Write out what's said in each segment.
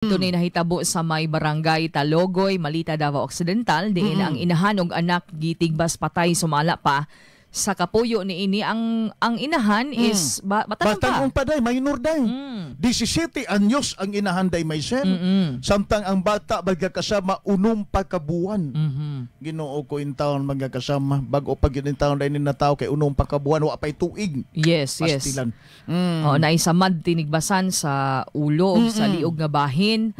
Ito ni nahitabo sa may barangay Talogoy, Malita, Davao Occidental, diin ang inahan og anak gitigbas patay sumala pa sa kapuyo ni ini. Ang inahan is batanon pa. Batanon pa day, minor day. 17 anyos ang inahan day, Maisel. Samtang ang bata magkakasama 6 pa ka buwan. Ginoo ko in town magkakasama. Bago pa gyud in town day ni natawo kay 6 pa ka buwan, wa pay tuig. Yes. Pastilan. Oh, naisamad tinigbasan sa ulo ug sa liog nga bahin.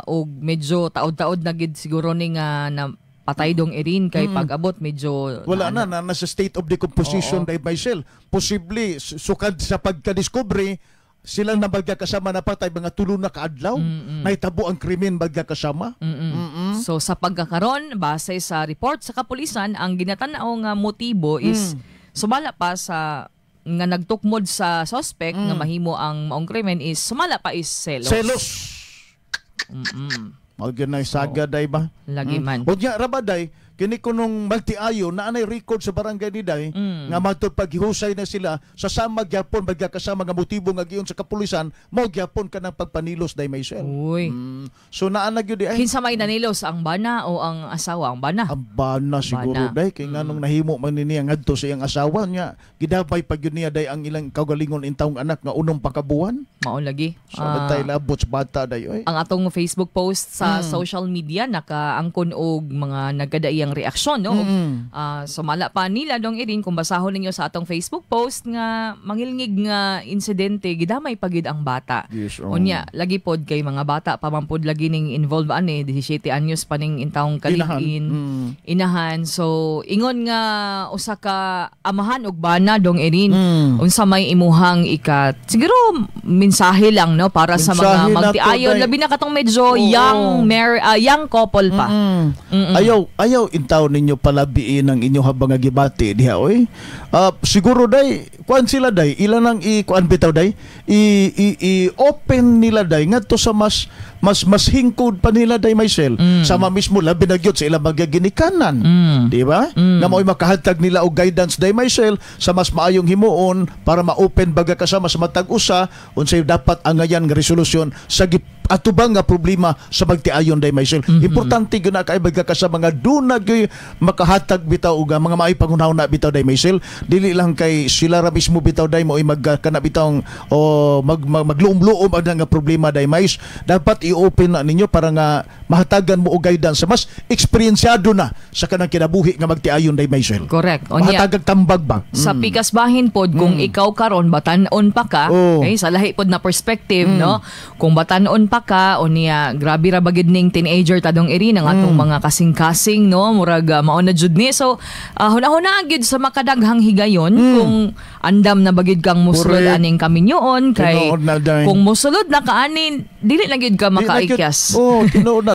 Og medyo taod-taod na gid siguro ni nga na patay dong Erin kay pag-abot medyo Wala na, na nasa state of decomposition day, Maisel. Posible sukad sa pagka-discovery sila na magkakasama na patay mga 3 na kaadlaw. Nahitabo ang krimen magkakasama. So sa pagkakaron, base sa report sa kapulisan, ang ginatan-aw nga motibo is sumala pa sa nga nagtukmod sa suspect nga mahimo ang maong krimen is sumala pa is selos. Selos. Mao gyud na saga day ba? Lagi man. Unya ra ba day, kini kunong magtiayo na anay record sa barangay ni day nga matod paghihusay na sila sa sama gyapon magkakasama nga motibo nga giyon sa kapulisan mao gyapon kanang pagpanilos day, Maisel. Uy. So naa na gyud ay Kinsa may nanilos, ang bana o ang asawa? Ang bana. Ang bana siguro Bana. Day kay nganong nahimo man ni niya ngadto sa iyang asawa niya, gidabay pa gyud niya day ang ilang kaugalingon intawong anak nga 6 pa ka buwan. Mao lagi. So bantay labot sa bata day oy. Ang atong Facebook post sa social media nakaangkon og mga nagkadaiyang reaksyon, no? Sumala pa nila dong Irin, kung basahon ninyo sa atong Facebook post nga mangilngig nga insidente, gidamay pagid ang bata. Yes, oh. Unya lagi pod kay mga bata pa man pod lagi ning involve ani, 17 anyos pa ning intawong Inahan. kalig-in. Inahan. So ingon nga usa ka amahan og bana dong Erin, unsa may imuhang ikat siguro mensahe lang, no, para sa mga Mensahe na to, magtiayon, day. Labi na katong medyo Oo. young couple pa. Ayaw ayaw intaw ninyo palabiin ang inyong habang nga gibati diha oy. Siguro day kuan sila day ilan ang i kuan bitaw day i open nila day ngadto sa mas mas mas hingkod pa nila day, Maisel. Sama mismo labi na gyud sa ilang mga ginikanan. Di ba? Nga mao'y makahatag nila og guidance day, Maisel, sa mas maayong himuon para ma-open baga kasama sa matag usa unsay dapat angayan nga resolusyon sa atubang nga problema sa magtiayon day, Maisel. Importante gyud na kay baga ka sa mga duna gyud makahatag bitaw og mga maayong panghunahuna bitaw day, Maisel. Dili lang kay sila ra mismo bitaw day mo mag kana bitaw o mag, mag magluom-luom ang nga problema day, Mais. Dapat i-open na ninyo para nga mahatagan mo og guidance sa mas eksperyensyado na sa kanang kinabuhi nga magtiayon day, Maisel. Correct. Unya, Mahatagag tambag ba? sa pikas bahin pod kung ikaw karon batan-on pa ka, Oo. okay, sa lahi pod na perspective, no, kung batan-on pa ka o niya grabe ra bagid ning teenager tadong iri ang atong mga kasing-kasing, no, murag mao na jud ni. So hunahuna gyud sa makadaghang higayon kung andam na bagid kang musulod aning kaminyoon kay Tinuod na, day. kung musulod na ka anin, dili na gyud ka Di na gyud- makaikyas. Oo, tinuod na.